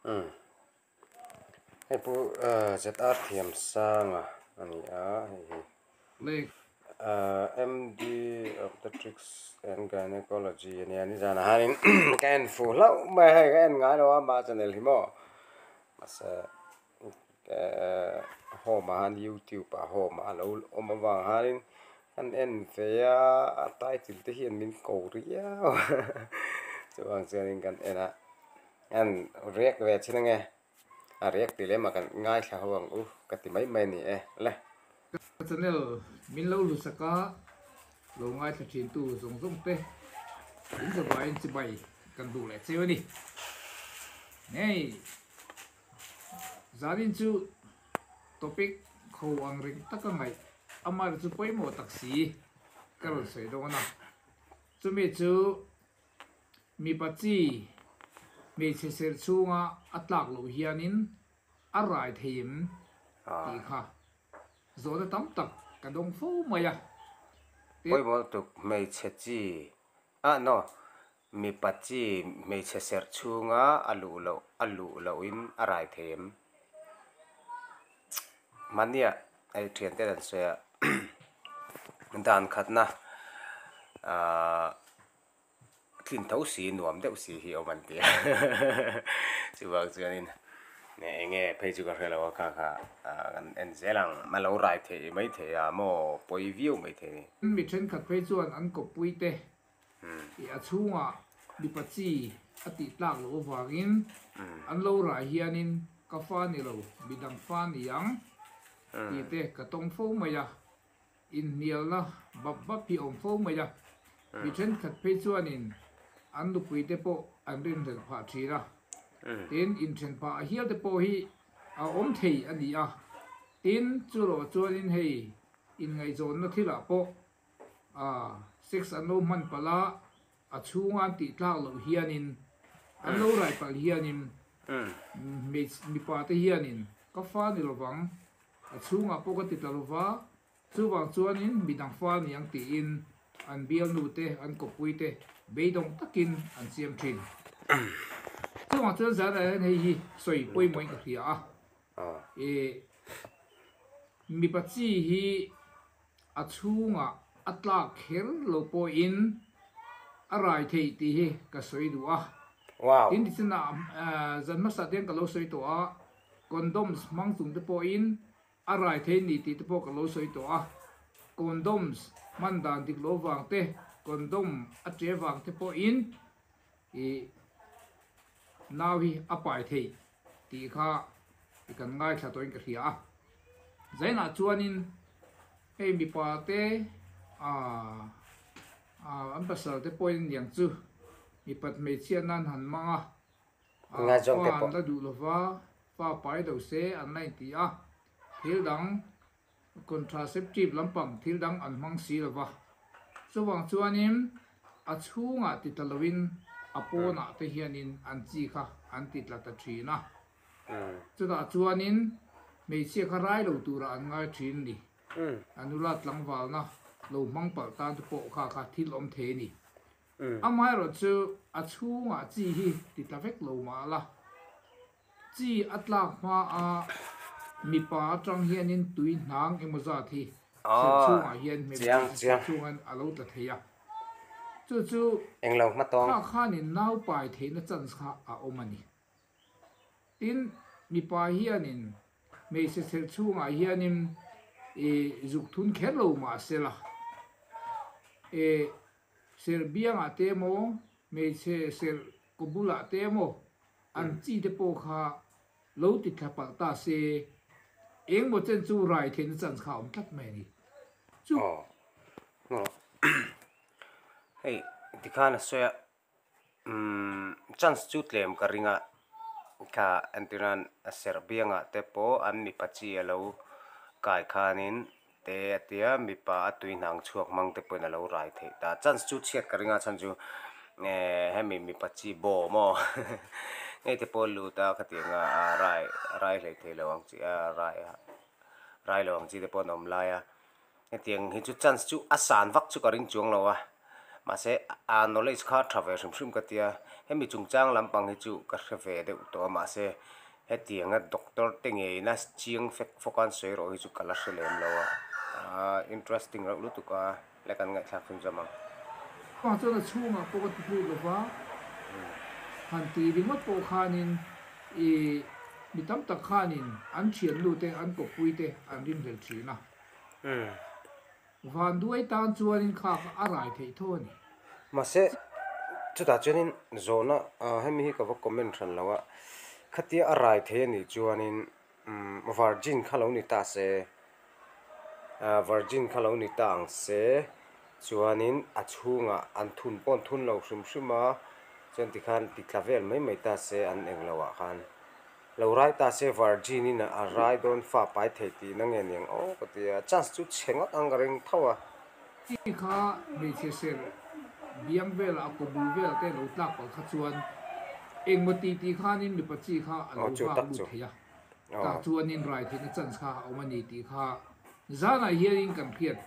Umm hei pu ZR Thiamsanga a ni a hei hi ahh MD Obstetrics and Gynecology a nia nizanah hianin ka en fuh hlauh mai a hei ka en ngai lo a amah channel hi maw mahse home ah hian youtube ah home ah a lo awm avang hianin kan en ve a a title te hian min ko riau a chuvang chuanin kan en a en react ve chin ange a react tih lem ah kan ngaithla ho ang u ka ti mai mai a ni e le. Ka channel min lo hlusak a lo ngaithla thin tu zawng zawng te in zavaiin chibai kan duh leh cheu a ni. Hei zanin chu topic kho ang reng taka ngaih amah chu pawimawh tak si ka rawn sawi dawn a, chumi chu Mipa chi hmeichhe serh chhunga a tlak loh hianin a rai thei em tih kha zawhna tam tak ka dawng fo mai a. Pawimawh tuk hmeichhe chi ah no mipa chi hmeichhe serh chhunga a luh loh a luh lohin a rai thei em? Mahnia hei thiante an sawi a dan khatna ahh. Tlin tho si nuam deuh si hi awm an ti a chuvang chuanin eng nge phei chu ka hre lo a kha kha kan en zel ang a lo rai theih mai thei a maw pawi viau mai thei a ni. Mi thenkhat phei chuan an kawppui te ih a chhungah mipa chi a tih tlak loh avangin an lo rai hianin ka fa ni lo midang fa ni ang tih te ka tawng fo mai a. Inhnialna bap bap hi a awm fo mai a, mi thenkhat phei chuanin an nupuite pawh an rinhlelh phah thin a, tin inthen phah a hial te pawh hi a awm thei a ni a, tin chuloh chuanin hei inngaihzawnna thilah pawh sex an lo hman palh a, a chhunga an tih tlak loh hianin an lo rai palh hianin mipa te hianin ka fa ni lovang A chhungah pawh ka ti ta lova, chuvang chuanin midang fa niang tiin an bialnu te, an kawppui te beidawng takin an siam thin. Chuvang chuan zanah hian hei hi sawi pawimawhin ka hria a, ih mipa chi hi a chhungah a tlak kher lo pawhin a rai theih tih hi ka sawi duh a. Tin tichinah zan hmasa te hian ka lo sawi tawh a, Condoms hmang chung te pawhin a rai thei ni tih te pawh ka lo sawi tawh a, condoms hman dan dik lo vang te, condom a che vang te pawhin ih nau hi a pai theih tih kha i kan ngaithla tawhin ka hria a. Zainah chuanin hei mipa te ah an pasal te pawhin niang chu mipat hmeichhia nan han hmang a, Ngaihzawng te Fa pawh. an la duh lova, fa pai lo se an la inti a, thil dang contraceptive lampang thil dang an hmang si lova. Chuvang chuanin a chhungah ti tla loin a pawnah te hianin an chi kha an ti tla ta thin a. Chutah chuanin hmeichhia kha rai lo turah an ngai thin a ni. A nula tlangvalna lo hmang palh tan te pawh kha kha thil awm thei a ni. Amaherawh chu a chhungah chi hi ti tla vek lo mah la, chi a tlak hma a mipa atang hianin tui hnang emaw zat hi serh chhungah hian hmeichhe chhungin a lo tla thei a, chu chu kha khanin nau pai theihna chance kha a awm a ni. Tin, mipa hianin hmeichhe serh chhungah hianin zuk thun kher lo mah se la, Serh biangah te emaw, hmeichhe serh kaw bulah te emaw an chi te pawh kha lo ti thla palh ta se, engmaw chen chu rai theihna chance kha a awm tlat mai a ni. Chu. Aw. Aw. Hei tikhan a sawi a, umm chance chu tlem ka ring a, kha entirnan a serh biangah te pawh an mipa chi a lo kai khanin Te a tia, mipa a tui hnang chhuak hmang te pawhin a lo rai theih ta. Chance chu chhiat ka ring a, chhan chu eh hemi mipa chi bawm aw ngei te pawh a lut a khatiang a rai rai hlei thei lo ang chi a rai rai lo ang chi te pawh an awm lai a. Hetiang hi chu chance chu a san vak chu ka ring chuang lo a. Mahse a knowledge kha tha ve hrim hrim ka tia, hemi chungchang lampang hi chu ka hre ve deuh tawh a, mahse hetianga doctor te ngeina chiang fek fawk a an sawi erawh hi chu ka la hre lem lo a, aaa interesting reuh lutuk a le kan ngaihthlak chhun zawm ang. Chuvang chuan a chhungah pawh ka ti hlut lo va, han ti ringawt pawh khanin i mi tam tak khanin an thiannu te an kawppui te an ringhlel thin a. Vanduai tan chuanin kha kha a rai theih tho a ni. Mahse, chutah chuanin zawhna hemi hi ka va comment hran lo a, khatia a rai thei a nih chuanin virgin kha lo ni ta se, virgin kha lo ni ta ang se, chuanin a chhungah an thun pawh an thun lo hrim hrim a, chuan tikhan ti tla vel mai mai ta se an englo ah khan. Lo rai ta se virgin in a rai dawn fa pai thei tih na nge niang aw ka ti a, chance chu chhe ngawt ang ka ring tho a. Chi kha hmeichhe ser biang velah a kawbul velah te lo tlak palh kha chuan engmaw ti tih khanin mipa chi kha a lo vak lut thei a, tah chuanin rai theihna chance kha a awm a ni tih kha zanah hianin kan hriat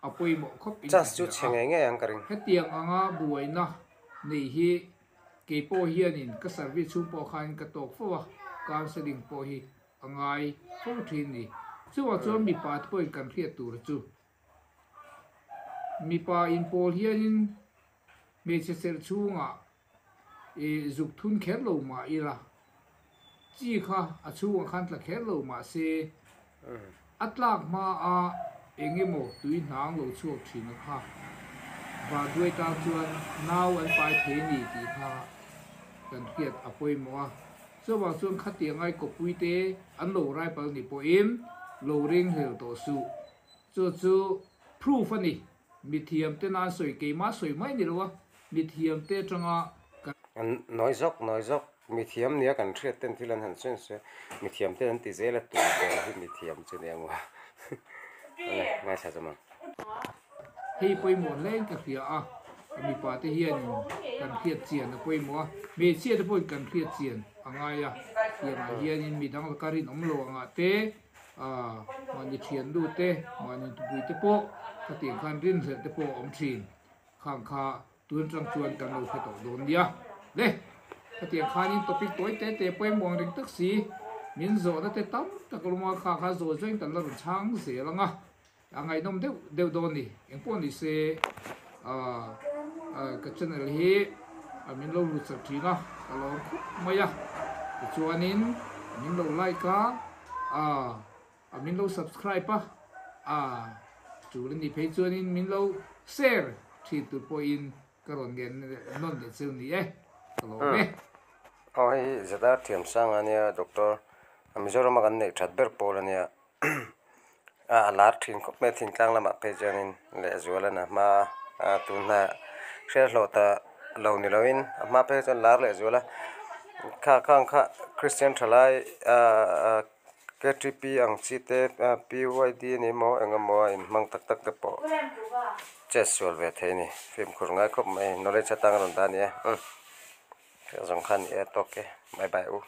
a pawimawh khawp in ka Chance chu hria chhe a, ngei ngei ang ka ring. hetiang anga buaina nei hi Kei pawh hianin ka service chhung pawh khanin ka tawk fo a, counselling pawh hi a ngai fo thin ni. Chuvang chuan mipa te pawhin kan hriat tur chu mipa inpawl hianin hmeichhe serh chhungah ih zuk thun kher lo mah ila, Chi kha a chhungah khan tla kher lo mah se, a tlak hma a eng emaw tui hnang lo chhuak thin a kha. Vanduai tan chuan nau an pai thei a ni tih kha kan hriat a pawimawh a. Chuvang chuan khatiang ai kawppui te an lo rai pal ni pawhin lo ring hlel tawh suh. Chu chu proof a ni. Mithiam te nan sawi keimah sawi mai ni lo a, mithiam te atanga kan. Nawi zawk, nawi zawk. Mithiam nia kan hriat ten thil an han sawi sawi a, mithiam ten an ti zel a tun ber hi mithiam chu nia maw awle ngaithla zawm ang. Hei pawimawh hle in ka hria a, mipa te hianin kan hriat chian a pawimawh a, hmeichhia te pawhin kan hriat chian a ngai a, tiangah hianin midang laka rinawm lo angah te mahni thiannu te mahni tupui te pawh khatiang khan rinhlelh te pawh a awm thin khang kha Tun atang chuan kan lo hre tawh dawn nia. Le, khatiang khanin topic tawi te te pawimawh ang reng tak si, min zawhna te tam tak a lawm a, kha kha zawi zawiin kan la rawn chhang zel ang a, a ngaihnawm deuh deuh dawn ni. Engpawh ni se, ka channel hi min lo lut sak thin a, ka lawm khawp mai a. Tichuanin min lo like a, A min lo subscribe a, a tul a nih phei chuanin min lo share thin tur pawhin ka rawn ngen nawn leh cheu ni e, ka lawm e. Aw hei hi Zedar Thiamsanga ania Doctor Mizoram a kan neih that ber pawl ania a lar thin khawp mai a thingtlang lamah phei chuanin lehzual a na hma a tun hna hriat hlawh ta lo ni loin a hma phei chuan lar lehzual a kha khang kha Christian thalai ah KTP ang chi te PYD a ni maw eng emaw a inhmang tak tak te pawh chet sual ve thei a ni fimkhur ngai khawp mai knowledge atang a rawn dah a ni e umm zawng kha a ni e tawk e bye bye u.